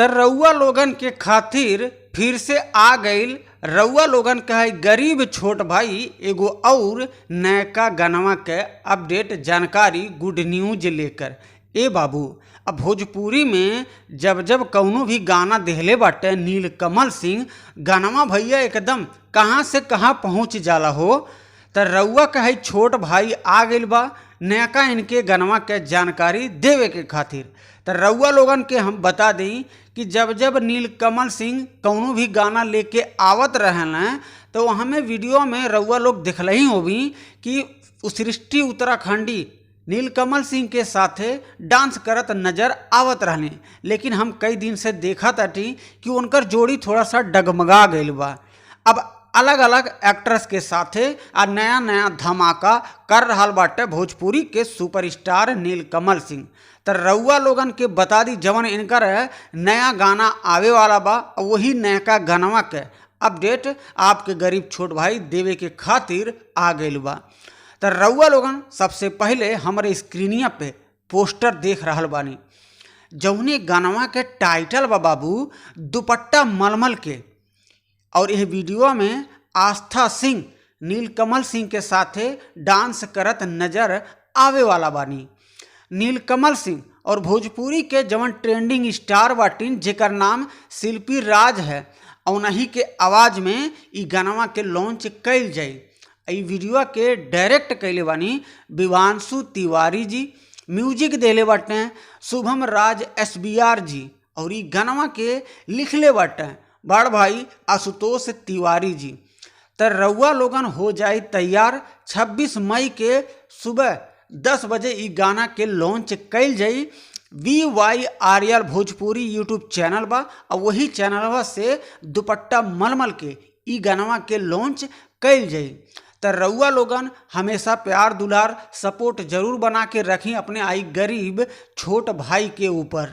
त रउआ लोगन के खातिर फिर से आ गईल रउआ लोगन के है गरीब छोट भाई एगो और नयका गनवा के अपडेट जानकारी गुड न्यूज लेकर। ए बाबू, अब भोजपुरी में जब जब कौनो भी गाना देहले बाटे नीलकमल सिंह, गानवा भैया एकदम कहाँ से कहाँ पहुँच जाला हो। त रउआ के है छोट भाई आ गईल बा नयका इनके गनवा के जानकारी देवे के खातिर। त रउआ लोगन के हम बता दी कि जब जब नीलकमल सिंह कौनो भी गाना लेके आवत रहलन तो हमें वीडियो में रउआ लोग देखल ही होबी कि सृष्टि उत्तराखंडी नीलकमल सिंह के साथे डांस करत नज़र आवत रहने। लेकिन हम कई दिन से देखा ताटी कि उनकर जोड़ी थोड़ा सा डगमगा गईल बा। अब अलग अलग एक्ट्रेस के साथे आ नया नया धमाका कर रहल बाटे भोजपुरी के सुपरस्टार नीलकमल सिंह। त रउआ लोगन के बता दी जवन इनकर नया गाना आवे वाला बा वही नयका गानवा के अपडेट आपके गरीब छोट भाई देवे के खातिर आ गईल बा। त रउआ लोगन सबसे पहले हमरे स्क्रीनिया पे पोस्टर देख रहल बानी, जौने गानवा के टाइटल बा बाबू दुपट्टा मलमल के। और यह वीडियो में आस्था सिंह नीलकमल सिंह के साथे डांस करत नज़र आवे वाला बानी। नीलकमल सिंह और भोजपुरी के जवन ट्रेंडिंग स्टार बाटिन जेकर नाम शिल्पी राज है, औनही के आवाज़ में ई गानवा के लॉन्च कईल जाई। ई वीडियो के डायरेक्ट कैले बानी विवांशु तिवारी जी, म्यूजिक देले बाटे शुभम राज एसबीआर जी और ई गानवा के लिखले बाटे बड़ भाई आशुतोष तिवारी जी। त रउआ लोगन हो जाई तैयार, 26 मई के सुबह 10 बजे ई गाना के लॉन्च कईल जाई। V Y R L Bhojpuri YouTube channel बा और वही चैनलवा से दुपट्टा मलमल के ई गानवा के लॉन्च कईल जाई। त रउआ लोगन हमेशा प्यार दुलार सपोर्ट जरूर बना के रखी अपने आई गरीब छोट भाई के ऊपर।